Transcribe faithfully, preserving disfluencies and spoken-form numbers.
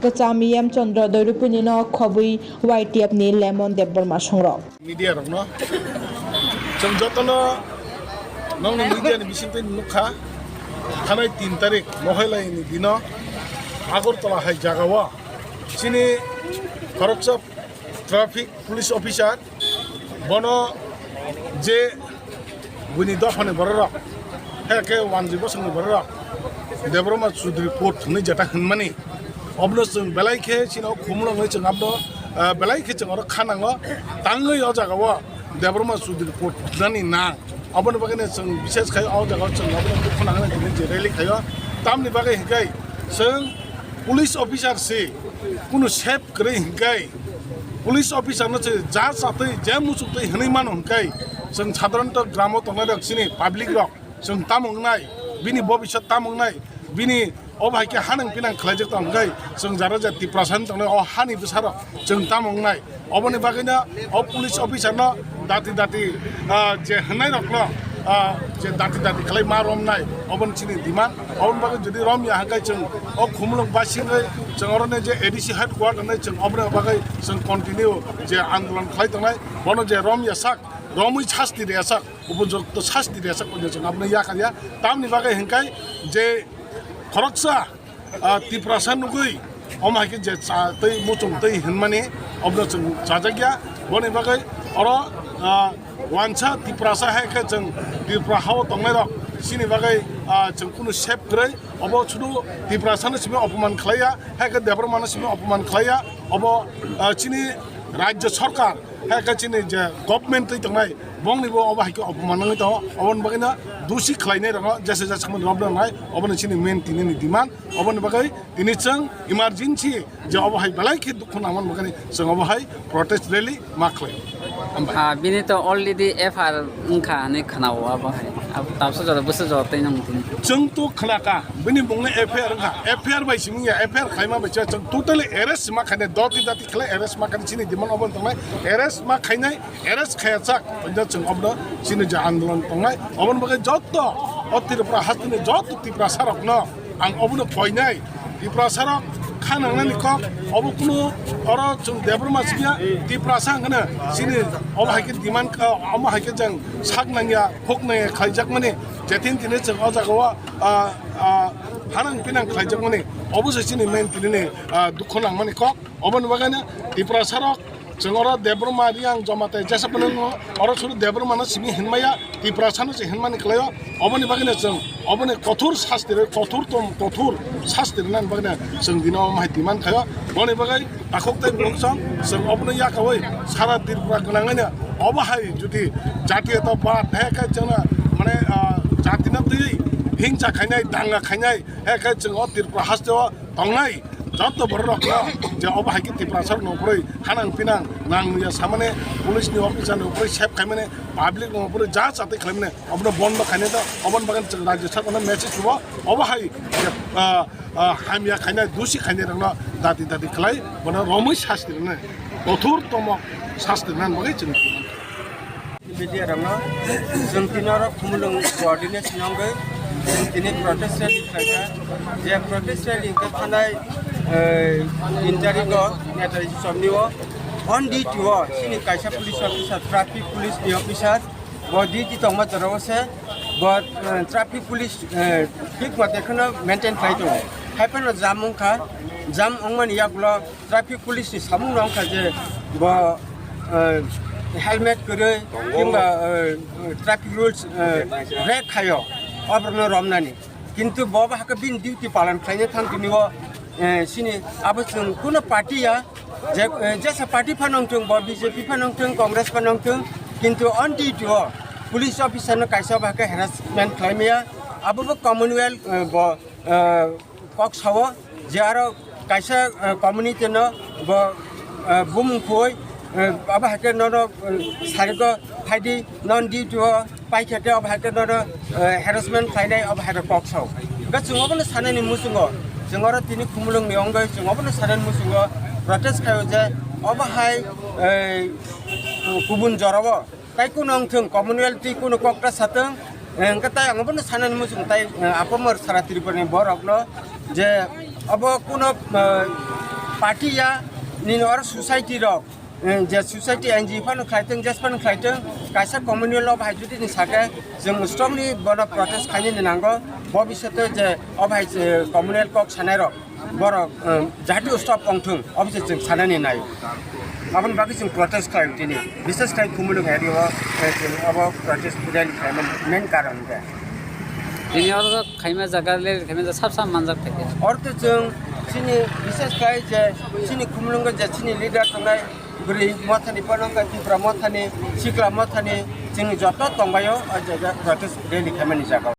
Kwcham Yam Chandra Doirupini no khobwi Y T F ni Lemon Debbarma songrok. Media rokno chwng jotono nongni media ni bisingtwi nukha, thanai tin tarik Mohailai ni dino Agartala hai jagao chini khoroksa traffic police officer bono je buini dophani bororok, hai khe wanjwi bosongni bororok Debbarma Chudri Court hwnwi jeta hwnmani, obono chwng belai khe chini o khumulwngwi chwng abono, ah, belai khe chwng oro kha nango, tangwi o jagao Debbarma Chudri Court hwnani nang. Oboni bagwi no chwng bises khai o jagao chwng abono dukhu nangwi tini je rally khaio. Tamni bagwi hwnkhe chwng police officer se kunu sep kwrwi hwnkhe police officer no se ja chatwi je muchuk twi hwnwi mano hwnkhe chwng sadharanto gramo tongnai rok chini public rok chwng tamo wngnai, bini bobiswt tamo wngnai, bini obo hai khe hanang pinang khlaijak tong hwnkhe chwng jara ja Tiprasa wng tongnai o hani bwsarok chwng tamo wngnai. Oboni bagwino o police officer no dati dati, ah, je hwnnairokno, ah, je dati dati khlai ma romnai, oboni chini demand. Oboni bagwi jodi romya hwnkhe chwng o khumulwng basingwi chwng oroni je A D C headquarter nai chwng oboni bagwi chwng continue je andolon khlai tongnai, bono je romya sak, romwi sasti rwya sak, upojukto sasti rwya sak, chwng abono yakarya. Tamni bagwi hwnkhe je khoroksa, ah, Tiprasa nugwi omo hai khe je cha tei muchung tei hwnmani obono chwng chajakya. Boni bagwi oro, ah, wansa Tiprasa hai khe chwng Tripura hao tongnairok chini bagwi, ah, chwng kunu sep kwrwi. Obo sudu Tiprasano simi opoman khlaiya, hai khe Debbarmano simi opoman khlaiya. Obo, ah, chini Rajya Sarkar, hai khe chini je government twi tongnai, bongni bo obo hai khe opoman wngwi tongo. Oboni bagwino dusi khlainai rokno jesa jesa mani romna nai, oboni chini main tinini demand. Oboni bagwi tini chwng emergency je obo hai belai khe dukhu nangmani bagwini chwng obo hai protest rally ma khlai. Hambai. Ah, bini to already F I R wngkha hinwi khwnao abo hai. Abo tabsa jora bwsa jora tei nang tini. Chwng to khnaka, bini mungno F I R wngkha. F I R bai simi ya, F I R khlaima bai chwng totally arrest ma khainai, doti dati khlai arrest ma khainai, chini demand obo tongnai, arrest ma khainai, arrest khaya chak, hwnjak chwng obono chini je andolon tongnai, oboni bagwi jotto o Tripura hasteni jotto Tiprasa rokno ang obono koinai, Tiprasa rok kha nangnani kok, obo kunu oro chwng Debbarma sibya, Tiprasa hwnkheno chini obo hai khe demand, omo hai khe chwng sak nangya, huk nangya khlaijakmani, jetin tini chwng o jagao, ah, ah, hanang pinang khlaijakmani, obo se chini main tinini, ah, dukhu nangmani kok. Oboni bagwino Tiprasa rok chwng oro Debbarma, Reang, Jamatia jesa phano oro suru Debbarmano simi hinmaya, Tiprasano se hinmani khlaio. Oboni bagwino chwng oboni kothor sasti rwi, kothor tom, kothor sasti rwnani bagwino chwng dino omo hai demand khaio. Boni bagwi takhuk tei bongchong chwng obono yakaui sara Tripura gwnangwino obo hai jodi jatiyotabad hai khe chwngno mane, ah, jatina twiwi hingsa khainai, danga khainai hai khe chwng o Tripura hasteo tongnai jotto bororokno je obo hai khe Tiprasa rokno phrwi hanang pinang nang ya samani police ni officer ni phrwi sep khaimani public no phrwi ja chatwi khlaimani obono bondo khainai do oboni bagwi chwng rajya sarkar no message ribo obo hai je, ah, ah, hamya khainai dusi khainai rokno dati dati khlai bono romwi sasti rwnai kothor tomo sasti rwnani bagwi chwng Media rokno chwng tini oro Khumulwng coordination wngwi chwng tini protest rally khlaikha. Je protest rally hwnkhe thanai, eh, tin tarikh o Netaji Chowk ni o on duty o chini kaisa police officer, traffic police ni officer bo duty tongma jora o se bo, eh, traffic police, eh, thik mate kheno maintain khlai tongo. Hai phano jam wngkha, jam wngmani yagulo traffic police ni samung no wngkha je bo, eh, helmet kwrwi kimba, eh, traffic rules, eh, break khaio, oborokno romnani. Kintu bo ba hakhe bini duty palan khlaina thang tini o, eh, sini abo chwng kuno party ya, je, eh, jesa party phano wngthwng, bo B J P phano wngthwng, Congress phano wngthwng, kintu on duty o police officer no kaisa ba hakhe harassment khlaimaya, abo bo Commonwealth, eh, bo, eh, kok sao je aro kaisa, eh, community no bo, eh, bumung khui, eh, abo hai khe nono, eh, sariko phaidi non duty o paikha khe abo hai khe nono, eh, harassment khlainai abo hai khe kok sao. Hwnkhe chwng obono sanani muchungo chwng oro tini Khumulwng ni wngwi chwng obono sanani muchungo protest khaio je obo hai, eh, kubun jorao Tai kuno wngthwng, Commonwealth twi kuno kok ta satwng, eh, hwnkhe tai ang bono sanani muchung tai, eh, apamar sara Tripura ni borok no je obo kuno, eh, Party ya nini oro society rok, eh, je society N G O phano khlai thung, jes phano khlai thung, kaisa communal law bai jodi ni sake, chwng strongly bono protest khainani nango. Bobishoto je o bai, eh, communal kok sanai rok, borok, eh, jati stop ong thung, obise chwng sanani nai. Aboni bagwi chwng protest khlai tini, bises khlai Khumulwng area o, eh, chwng abo protest rally khlaimani main karon khe. Tini oro khaima jaga le khaima jaga sab sab manjak thake. Ortho chwng chini bises khlai je chini Khumulwngo je chini leader tongnai, bwrwi mothani, Phanangkai Tipra mothani, Sikla mothani, chini joto tongbaio o jaga protest rally khaimani jaga.